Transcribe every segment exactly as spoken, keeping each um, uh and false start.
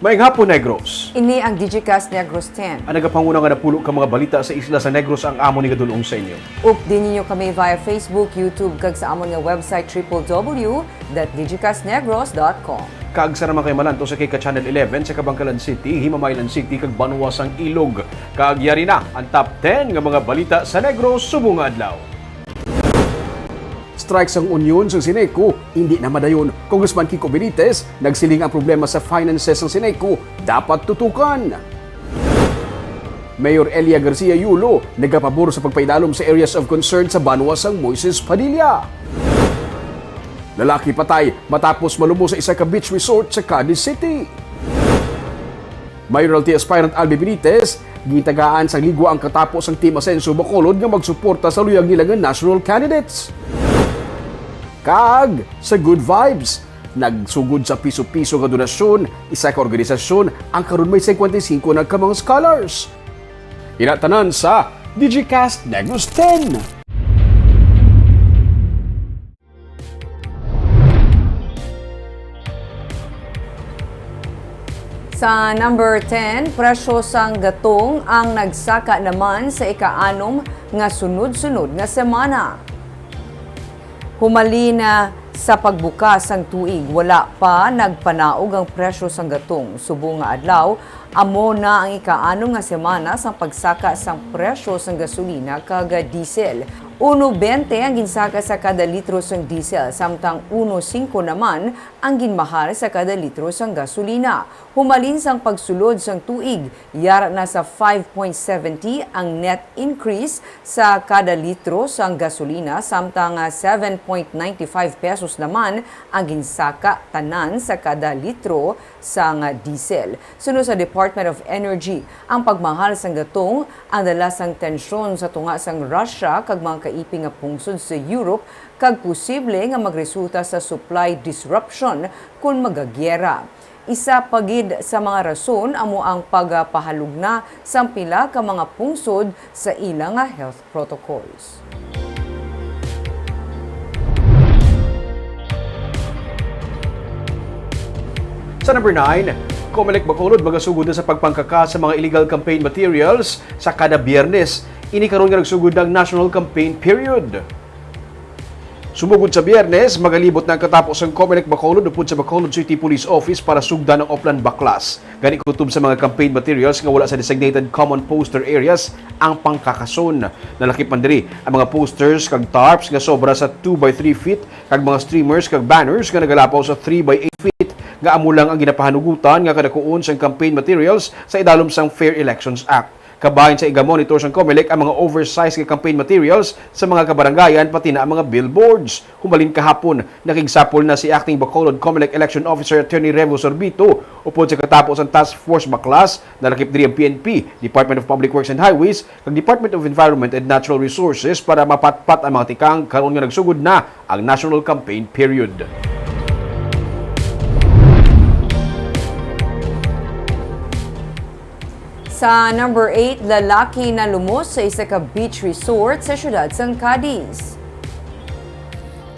Maayong hapon, Negros. Ini ang Digicast Negros ten. Ang nagapanguna nga napulo ka mga balita sa isla sa Negros ang amon igadul-ong sa inyo. Updi ninyo kami via Facebook, YouTube, kag sa amon nga website, triple W dot digicast negros dot com. Kag sa naman kay malanto sa kay ka Channel eleven sa Kabankalan City, Himamaylan City, kag Banwa sang Ilog. Kag yari na ang top ten nga mga balita sa Negros subong nga adlaw. Strike sang union sang Ceneco, hindi na madayon. Congressman Kiko Benitez nagsiling ang problema sa finances sang Ceneco dapat tutukan. Mayor Elia Garcia Yulo nagapabor sa pagpaidalom sa areas of concern sa banwa sang Moises Padilla. Lalaki patay matapos malumos sa isa ka beach resort sa Cadiz City. Mayoralty aspirant Albi Benitez, gintagaan sang ligwa ang katapo sang Team Asenso Bacolod nga magsuporta sa luyag nila nga national candidates. Kag sa Good Vibes, nagsugod sa piso-piso nga donasyon, isa ka organisasyon ang karon may singkwenta y singko na ka mga scholars. Ina tanan sa Digicast Negros ten. Sa number ten, presyo sang gatong ang nagsaka naman sa ikaanom nga sunod-sunod nga semana. Humalin na sa pagbukas sang tuig, wala pa nagpanaog ang presyo sang gatong. Subong nga adlaw, amo na ang ikaanom nga semana sang pagsaka sang presyo sang gasolina kag diesel. Uno bente ang ginsaka sa kada litro sang diesel, samtang uno singko naman ang ginmahal sa kada litro sang gasolina. Humalin sang pagsulod sang tuig, yara na sa five point seventy ang net increase sa kada litro sang gasolina, samtang, ah, seven point ninety five pesos naman ang ginsaka tanan sa kada litro sang diesel. Suno sa Department of Energy, ang pagmahal sang gatong ang dala sang tensyon sa tunga sang Russia kag mga kaiping nga pungsod sa Europe, kag posible nga magresulta sa supply disruption kon magagyera. Isa pa gid sa mga rason amo ang pagpahalugna sang pila ka mga pungsod sa ila nga health protocols. Sa number nine, Comelec Bacolod magasugod na sa pagpangkaka sa mga illegal campaign materials sa kada Biyernes. Ini karon nga nagsugod na ang national campaign period. Sumugod sa Biyernes, magalibot na ang katapo sang Comelec Bacolod upod sa Bacolod City Police Office para sugdan ang Oplan Baklas. Gani, kutob sa mga campaign materials nga wala sa designated common poster areas ang pangkakason. Nalakip man diri ang mga posters kag tarps nga sobra sa two by three feet, kag mga streamers kag banners nga nagalapaw sa three by eight feet, nga amo lang ang ginapahanugutan nga kadakuon sang campaign materials sa idalom sang Fair Elections Act. Kabahin sa iga-monitor sang Comelec ang mga oversized nga campaign materials sa mga kabarangayan, pati na ang mga billboards. Humalin kahapon, nakigsapol na si Acting Bacolod Comelec Election Officer Attorney Revo Sorbito upod sa katapo sang Task Force Baklas. Nalakip diri ang P N P, Department of Public Works and Highways, kag Department of Environment and Natural Resources para mapatpat ang mga tikang karon nga nagsugod na ang national campaign period. Sa number eight, lalaki nalumos sa isa ka beach resort sa siyudad sang Cadiz.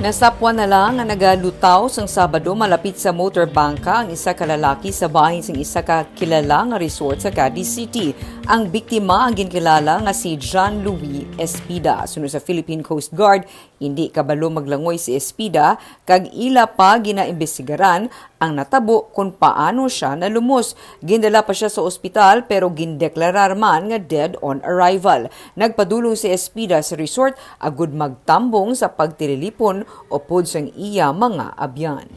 Nasapwan na lang nga nagalutaw sang Sabado malapit sa motor bangka ang isa ka lalaki sa bahin sang isa ka kilala nga resort sa Cadiz City. Ang biktima ang ginkilala nga si John Louis Espida. Suno sa Philippine Coast Guard, hindi kabalo maglangoy si Espida, kag ila pa ginaimbestigaran ang natabo kon paano sia nalumos. Gindala pa sia sa ospital, pero gindeklarar man nga dead on arrival. Nagpadulong si Espida sa resort agud magtambong sa pagtililipon upod sang iya mga abyan.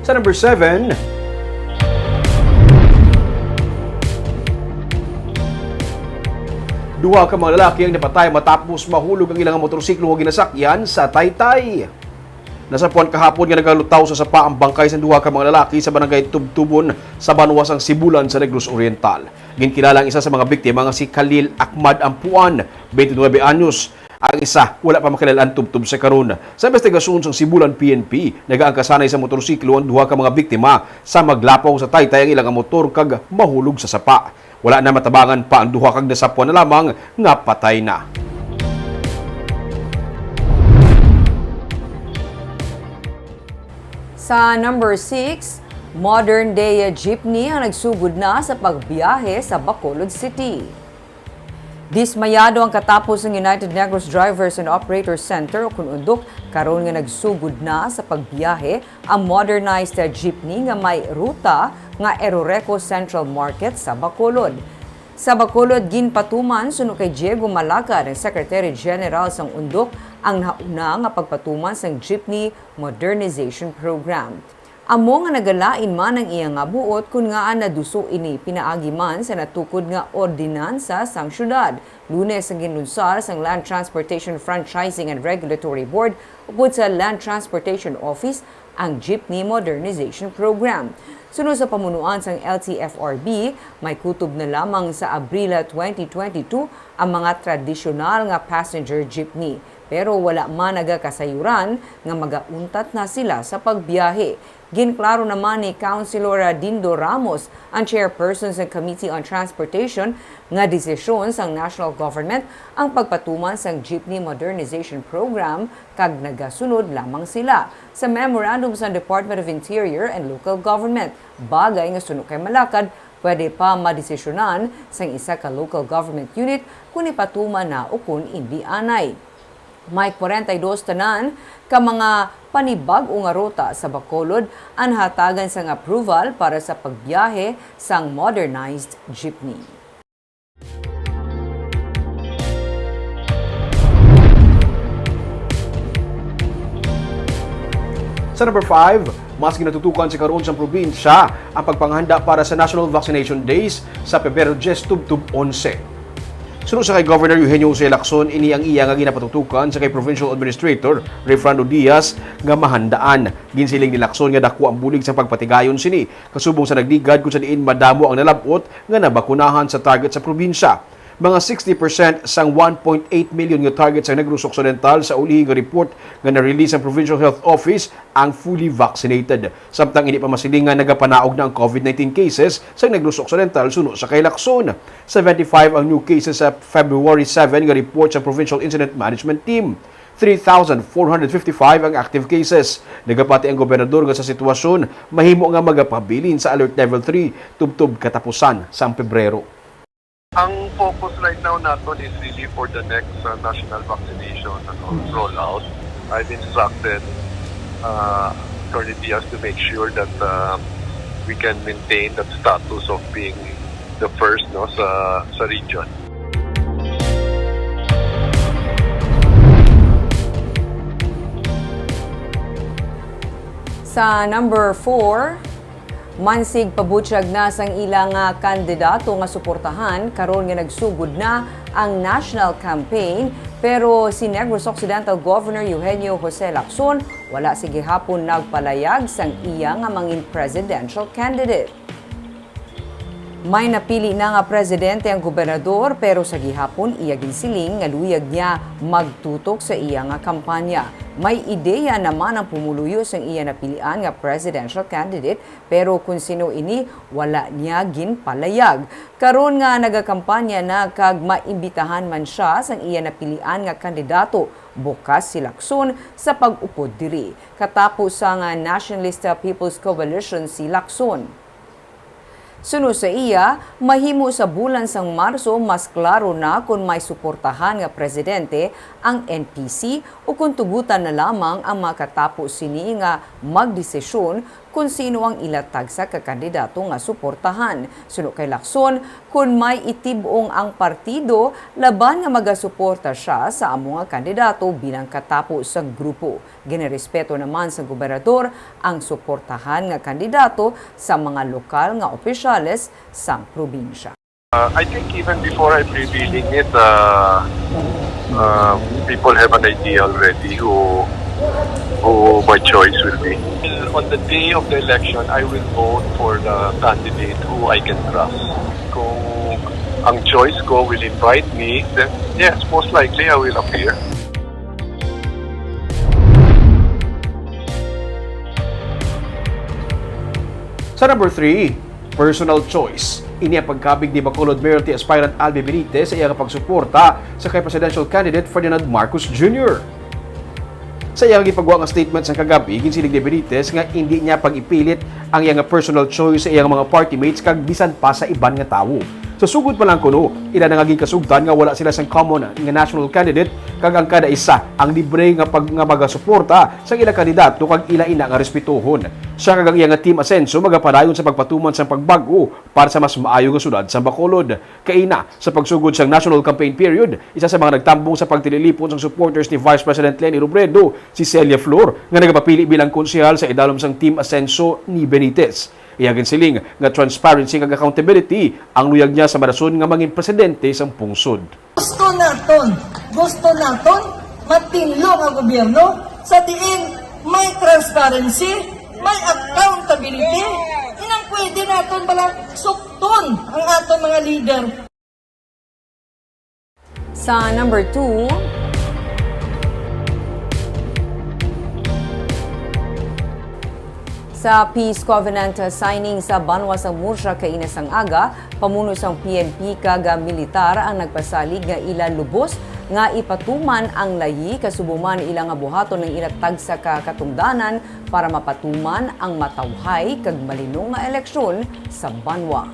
Sa number seven, duha ka mga lalaki ang napatay matapos mahulog ang ilang motorsiklo nga ginasakyan sa Taytay. Nasapuan kahapon nga nagalutaw sa sapa ang bangkay sang duha ka mga lalaki sa barangay Tubtubon sa banwa sang Sibulan sa Negros Oriental. Ginkilala ang isa sa mga biktima nga si Khalil Ahmad Ampuan, twenty-nine anyos. Ang isa wala pa makilala ang tubtob sa karon. Sa investigasyon sang Sibulan P N P, nagaangkasanay sa motorsiklo ang duha ka mga biktima sa maglapaw sa Taytay ang ilang motor kag mahulog sa sapa. Wala na matabangan pa ang duha kag nasapuan na lamang nga patay na. Sa number six, Modern day jeepney ang nagsugod na sa pagbiyahe sa Bacolod City. Dismayado ang katapos ng United Negros Drivers and Operators Center o kun UNDOC karon nga nagsugod na sa pagbiyahe ang modernized jeepney nga may ruta nga Eroreco Central Market sa Bacolod. Sa Bacolod, ginpatuman suno kay Diego Malacad, ang Secretary General sang UNDOC, ang nauna nga pagpatuman sang Jeepney Modernization Program. Amo nga nagalain man ang iya nga buot kon ngaa naduso ini pinaagi man sa natukod nga ordinansa sang syudad. Lunes ang ginlunsar sang Land Transportation Franchising and Regulatory Board upod sa Land Transportation Office ang Jeepney Modernization Program. Suno sa pamunuan sang L T F R B, may kutob na lamang sa Abril twenty twenty-two ang mga tradisyonal nga passenger jeepney, pero wala man nagakasayuran nga magauntat na sila sa pagbiyahe. Ginklaro naman ni Councilor Dindo Ramos, ang chairperson sa Committee on Transportation, nga desisyon sang national government ang pagpatuman sang Jeepney Modernization Program kag nagasunod lamang sila sa memorandum sang Department of Interior and Local Government, bagay nga suno kay Malacad, pwede pa madesisyonan sang isa ka local government unit kon ipatuman na o kon indi anay. May kwarenta y dos tanan ka mga panibag-o nga ruta sa Bacolod ang hatagan sang approval para sa pagbiyahe sang modernized jeepney. Sa number five, mas ginatutukan sa karon sang probinsya ang pagpanghanda para sa National Vaccination Days sa Pebrero diyes tubtob onse. Suno sa kay Governor Eugenio Jose Lacson, ini ang iya nga ginapatutukan sa kay Provincial Administrator Rayfrando Diaz nga mahandaan. Ginsiling ni Lacson nga dako ang bulig sa pagpatigayon sini, kasubong sa Nagligad, kung sa diin madamo ang nalab-ot nga nabakunahan sa target sa probinsya. Mga sixty percent sang one point eight million nga target sa Negros Occidental sa ulihi nga report nga na-release ang Provincial Health Office ang fully vaccinated. Samtang hindi pa masiling nga nagapanaog na ang COVID nineteen cases sa Negros Occidental suno sa kay Lacson. Seventy-five ang new cases sa February seven nga report sa Provincial Incident Management Team. Three thousand four hundred fifty-five ang active cases. Nagapati ang gobernador nga sa sitwasyon, mahimo nga magapabilin sa Alert Level three tubtob katapusan sang Pebrero. Ang focus right now naton is really for the next, uh, national vaccination, ano, rollout. I've instructed, uh, Attorney Diaz to make sure that, uh, we can maintain that status of being the first, no, sa, sa region. Sa number four, mansig pabutyag na sang ila nga kandidato nga suportahan karon nga nagsugod na ang national campaign, pero si Negros Occidental Governor Eugenio Jose Lacson wala sa gihapon nagpalayag sang iya nga mangin presidential candidate. May napili na nga presidente ang gobernador, pero sa gihapon iya ginsiling nga luyag niya magtutok sa iya nga kampanya. May ideya naman ang pumuluyo sang iya napilian nga presidential candidate, pero kon sin-o ini, wala niya ginpalayag. Karon nga nagakampanya na kag maimbitahan man siya sang iya napilian nga kandidato, bukas si Lacson sa pag-upod diri. Katapo sang Nationalist People's Coalition si Lacson. Suno sa iya, mahimo sa bulan sang Marso mas klaro na kon may suportahan nga presidente ang N P C o kon tugutan na lamang ang mga katapo sini nga magdesisyon kon sin-o ang ila tagsa ka kandidato nga suportahan. Suno kay Lacson, kon may itib-ong ang partido laban nga magasuporta siya sa amo nga kandidato bilang katapo sang grupo. Ginirespeto naman sang gobernador ang suportahan nga kandidato sa mga lokal nga opisyales sang probinsya. Uh, I think even before I'm revealing it, uh, uh, people have an idea already who, who my choice will be. On the day of the election, I will vote for the candidate who I can trust. Kung ang choice ko will invite me, then yes, most likely I will appear. Sa number three, personal choice. Ini ang pagkabig ni Bacolod Mayoralty aspirant Albi Benitez sa iya nga pagsuporta sa kay presidential candidate Ferdinand Marcos Junior. Sa iyang gipagwa nga statement sang kagabi, ginsiling ni Benitez nga indi niya pag-ipilit ang iyang personal choice sa iyang mga party mates kag bisan pa sa iban nga tawo. Sa sugod pa lang kuno, ila na nga ginkasugtan nga wala sila sang common nga national candidate kag ang kada isa ang libre nga pag nga magasuporta sa ila kandidato kag ila ina nga respetuhon. Siya kag ang iya nga Team Asenso magapadayon sa pagpatuman sang pagbag-o para sa mas maayo nga syudad sa Bacolod. Kaina, sa pagsugod sang national campaign period, isa sa mga nagtambong sa pagtililipon sang supporters ni Vice President Leni Robredo, si Celia Flor, nga nagapapili bilang konsehal sa idalom sang Team Asenso ni Benitez. Iya ginsiling nga transparency kag accountability ang luyag niya sa marason nga mangin presidente sang pungsod. Gusto naton, gusto naton matinlo nga gobyerno sa diin may transparency, may accountability. Inang pwede naton bala sukton ang aton mga leader. Sa number two, sa peace covenant signing sa banwa sang Murcia kaina sang aga, pamuno sang P N P kag militar ang nagpasalig nga ila lubos nga ipatuman ang layi kasubo man ila nga buhaton ang ila tagsa ka katungdanan para mapatuman ang matawhay kag malinong nga eleksyon sa banwa.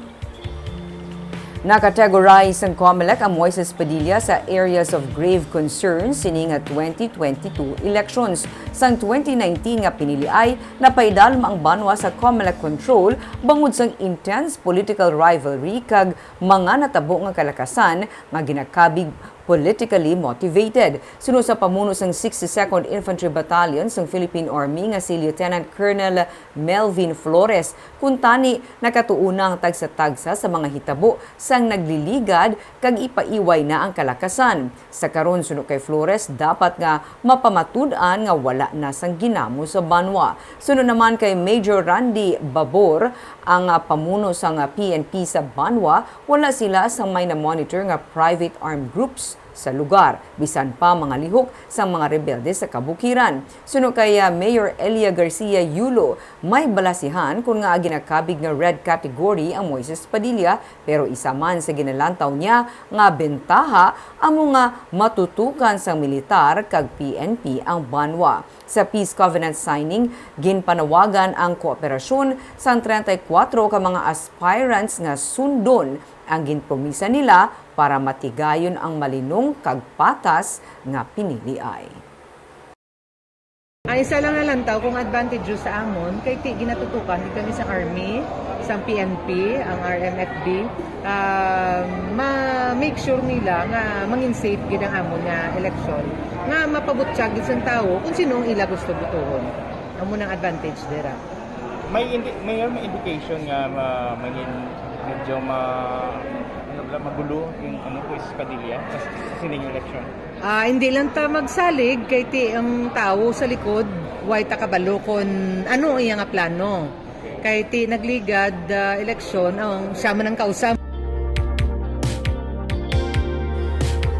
Na-categorize sang Comelec ang Moises Padilla sa areas of grave concern sini nga twenty twenty-two elections. Sang twenty nineteen nga piniliay, napaidalom ang banwa sa Comelec control bangod sang intense political rivalry kag mga natabo nga kalakasan nga ginakabig politically motivated. Suno sa pamuno sang sixty-second Infantry Battalion sang Philippine Army nga si Lieutenant Colonel Melvin Flores, kuntani nakatuo na ang tagsa-tagsa sa mga hitabo sang nagliligad kag ipaiway na ang kalakasan. Sa karon, suno kay Flores, dapat nga mapamatud-an nga wala na sang ginamo sa banwa. Suno naman kay Major Randy Babor, ang ah, pamuno sang ah, P N P sa banwa, wala sila sang may na-monitor nga private armed groups sa lugar, bisan pa mga lihok sang mga rebelde sa kabukiran. Suno kay ah, Mayor Elia Garcia Yulo, may balasihan kon ngaa ginakabig nga red category ang Moises Padilla, pero isa man sa ginalantaw niya nga bentaha amo nga matutukan sang militar kag P N P ang banwa. Sa peace covenant signing, ginpanawagan ang kooperasyon sang treinta y cuatro ka mga aspirants nga sundon ang ginpromisa nila para matigayon ang malinong kag patas nga piniliay. Ang isa lang nga lantaw kung advantageous sa amon kay ti ginatutukan gid kami sa army, sa P N P, ang R M F D, ah, ma-make sure nila nga mangin safe gid ang amon nga eleksyon, nga mapabutyag gid sang tawo kung sino ang ila gusto botohon. Amo nang advantage dira. May indi- may may indication nga ma- mangin medyo ma ano bala, magulo yung ano ko is Padilla sa sa sining election. Ah, hindi lang ta magsalig kay ti ang tawo sa likod, way ta kabalo kon ano iya nga plano. Kay ti nagligad ah, eleksyon ang siya man ang kausa.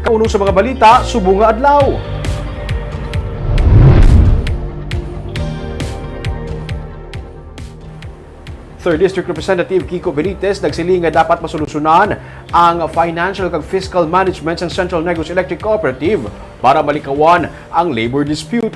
Kauno sa mga balita subong nga adlaw. Third District Representative Kiko Benitez nagsiling nga dapat masolusyonan ang financial kag fiscal management sa Central Negros Electric Cooperative para malikawan ang labor dispute.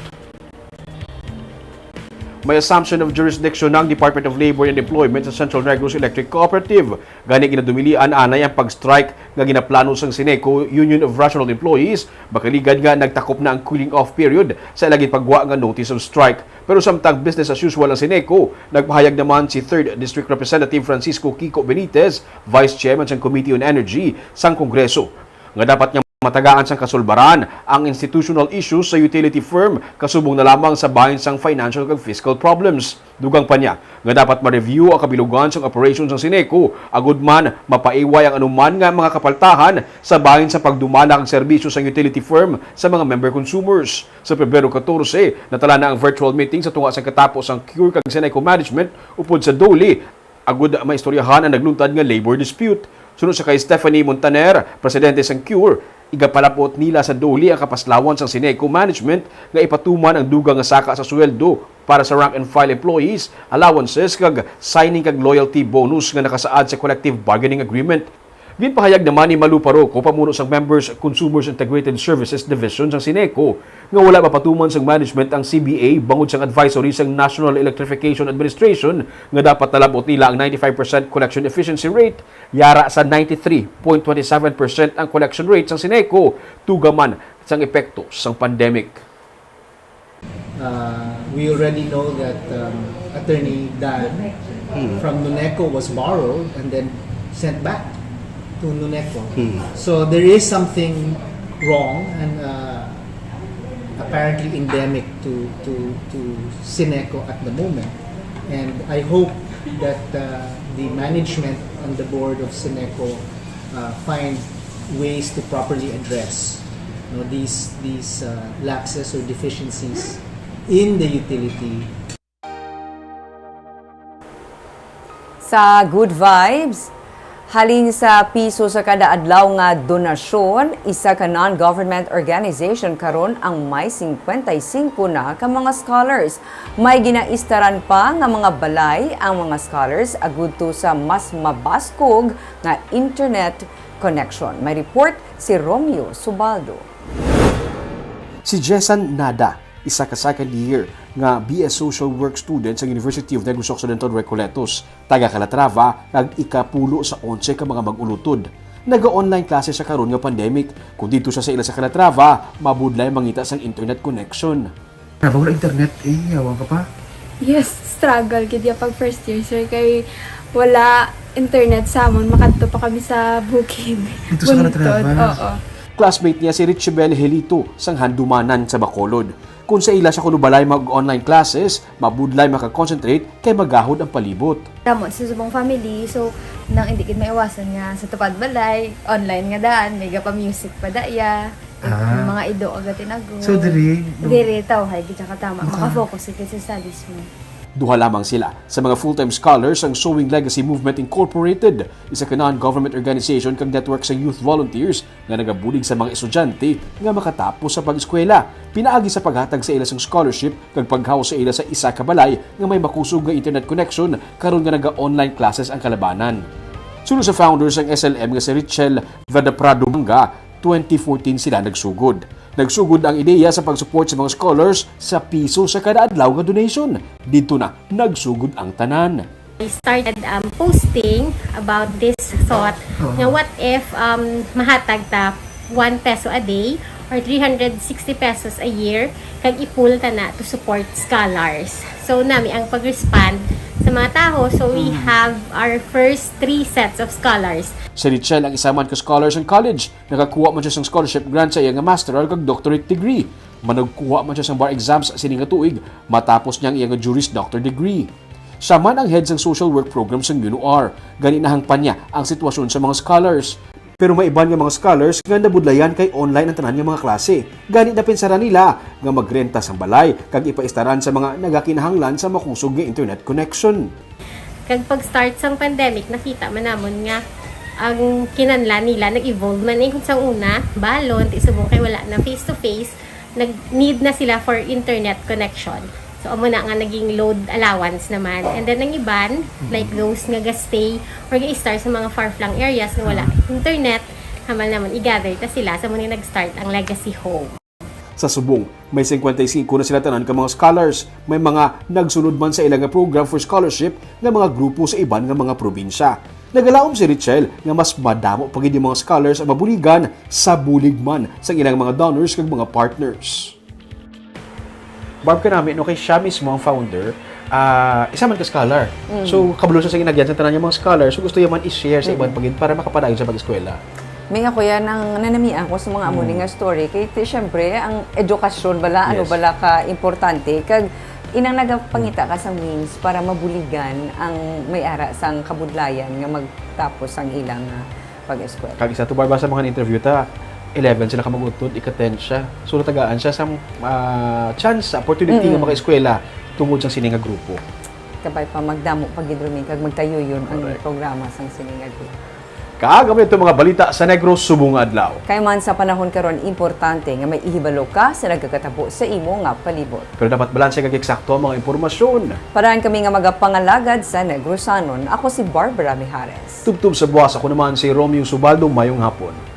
May assumption of jurisdiction ang Department of Labor and Employment sa Central Negros Electric Cooperative. Gani ginadumilian anay ang pag-strike nga ginaplano sang Ceneco Union of Rational Employees, makaligad nga nagtakop na ang cooling off period sa ila ginpagwa nga notice of strike. Pero samtang business as usual ang Ceneco, nagpahayag naman si Third District Representative Francisco Kiko Benitez, Vice Chairman sang Committee on Energy sang Kongreso, nga dapat nga matagaan sang kasulbaran ang institutional issues sa utility firm kasubong na lamang sa bahin sang financial kag fiscal problems. Dugang pa niya nga dapat ma-review ang kabilugan sang operation sang Ceneco agud man mapaiway ang anuman nga mga kapaltahan sa bahin sa pagdumala kag serbisyo sang utility firm sa mga member consumers. Sa Pebrero katorse, natala na ang virtual meeting sa tunga sang katapo sang Cure kag Ceneco Management upod sa DOLE agud maistoryahan ang nagluntad nga labor dispute. Suno sa kay Stephanie Montaner, presidente sang Cure, igapalabot nila sa DOLE ang kapaslawan sang Ceneco Management nga ipatuman ang dugang nga saka sa sweldo para sa rank and file employees, allowances kag signing kag loyalty bonus nga nakasaad sa collective bargaining agreement. Ginpahayag naman ni Malu Paroco, pamuno sang Members Consumers Integrated Services Division sang Syneco, nga wala mapatuman sang management ang C B A bangod sang advisory sang National Electrification Administration nga dapat nalab-ot nila ang ninety-five percent collection efficiency rate, yara sa ninety-three point twenty-seven percent ang collection rate sang Syneco, tuga man sang epekto sang pandemic. Uh, we already know that um, Attorney Dan from Nuneco was borrowed and then sent back to Nuneco. So there is something wrong and uh, apparently endemic to, to, to Syneco at the moment. And I hope that uh, the management and the board of Syneco uh, find ways to properly address, you know, these, these uh, lapses or deficiencies in the utility. Sa Good Vibes, halin sa piso sa kada adlaw nga donasyon, isa ka non-government organization karon ang may singkwenta y singko na ka mga scholars. May ginaistaran pa nga mga balay ang mga scholars agud to sa mas mabaskog nga internet connection. May report si Romeo Subaldo. Si Jessan Nada, isa ka second year nga B S Social Work student sa University of Negros Occidental Recoletos, taga Calatrava, kag ikapulo sa onse ka mga mag-ulutod. Naga-online classes sa karon nga pandemic. Kung didto siya sa ila sa Calatrava, mabudlay mangita sang internet connection. Wala internet eh, yawa ka pa. Yes, struggle gid ya pag first year, sir, kay wala internet sa amon, makadto pa kami sa bukid. Dito sa Calatrava? Oo. Classmate niya si Richibel Helito sang Handumanan sa Bacolod. Kung sa ila sa kuno balay mag-online classes, mabudlay makakonsentrate kay magahod ang palibot. Kamo sa subong family, so nang hindi gid maiwasan nga sa tupad balay, online nga daan, may gapa music pa daya, Ah. Yung mga ido aga tinago. So, diri, no? Diri, tawhay gid siya katama. Maka- Makafocus ka sa studies mo. Duha lamang sila sa mga full-time scholars ang Sewing Legacy Movement Incorporated, isa ka non-government organization kag network sa youth volunteers nga nagabulig sa mga estudyante nga makatapos sa pag-eskwela, pinaagi sa paghatag sa ila sang scholarship kag paghaw sa ila sa isa ka balay nga may makusog nga internet connection karon nga naga-online classes ang kalabanan. Suno sa founders sang S L M nga si Richel Vadaprado Manga, twenty fourteen sila nagsugod. Nagsugod ang ideya sa pag-support sa mga scholars sa piso sa kada adlaw nga donation. Didto na nagsugod ang tanan. I started um, posting about this thought nga what if um, mahatag ta one peso a day or three hundred sixty pesos a year kag i-pool ta na to support scholars. So nami ang pag-respond sa mga tawo. So we have our first three sets of scholars. Si Richel ang isa man ka scholar sang college. Nakakuha man siya sang scholarship grant sa iya nga masteral kag doctorate degree. Manugkuha man siya sang bar exams sini nga tuig matapos niya ang iya nga Juris Doctor degree. Siya man ang head sang social work program sang UNOR. Gani nahangpan niya ang sitwasyon sa mga scholars. Pero may iban nga mga scholars nga nabudlayan kay online ang tanan nga mga klase. Gani napinsaran nila nga magrenta sang balay kag ipaistaran sa mga nagakinahanglan sa makusog nga internet connection. Kag pag-start sang pandemic, nakita man namon nga ang kinahanglan nila nag-evolve man eh kung sa una, balon, ti subong kay wala na face-to-face, nag-need na sila for internet connection. So, amo na nga naging load allowance naman. And then, ang iban, like those nga gastay or ga-stay sa mga far-flung areas nga wala internet, hamal naman i-gather ta sila. So, amo na nag-start ang Legacy Home. Sa subong, may singkwenta y singko na sila tanan ka mga scholars. May mga nagsunod man sa ila nga program for scholarship nga mga grupo sa iban nga mga probinsya. Nagalaom si Richel nga mas madamo pa gid yung mga scholars ang mabuligan sa bulig man sang ilang mga donors kag mga partners. Barb, kanami, no, kay siya mismo ang founder, ah, isa man ka scholar. So, kabalo siya sa ginagyan sa tanan yung mga scholars. So, gusto niya man i-share sa iban pa gid para makapadayon sa pag-eskwela. May ako yan ang nanami ako sa mga amo ni nga story. Kay ti, syempre, ang edukasyon bala, ano Yes. bala ka importante. Kag inang nagapangita ka sa means para mabuligan ang may ara sang kabudlayan nga magtapos ang ilang ah, pag-eskwela. Kag isa to, Barb, sa mga interview ta, eleven sila ka mag-utod, ika-ten siya. So, natagaan siya sa ah, chance, opportunity nga maka-eskwela tungod sa sini nga grupo. Kabay pa magdamo pa gid, Romy, kag magtayuyon ang Correct. programa sang sini nga grupo. Kag amo ito mga balita sa Negros subong nga adlaw. Kay man sa panahon karon, importante nga may ihibalo ka sa nagakatabo sa imo nga palibot. Pero dapat balanse kag eksakto ang mga impormasyon. Parahan kami nga magapangalagad sa Negrosanon. Ako si Barbara Mijares. Tubtob sa buwas, ako naman si Romeo Subaldo. Mayong hapon.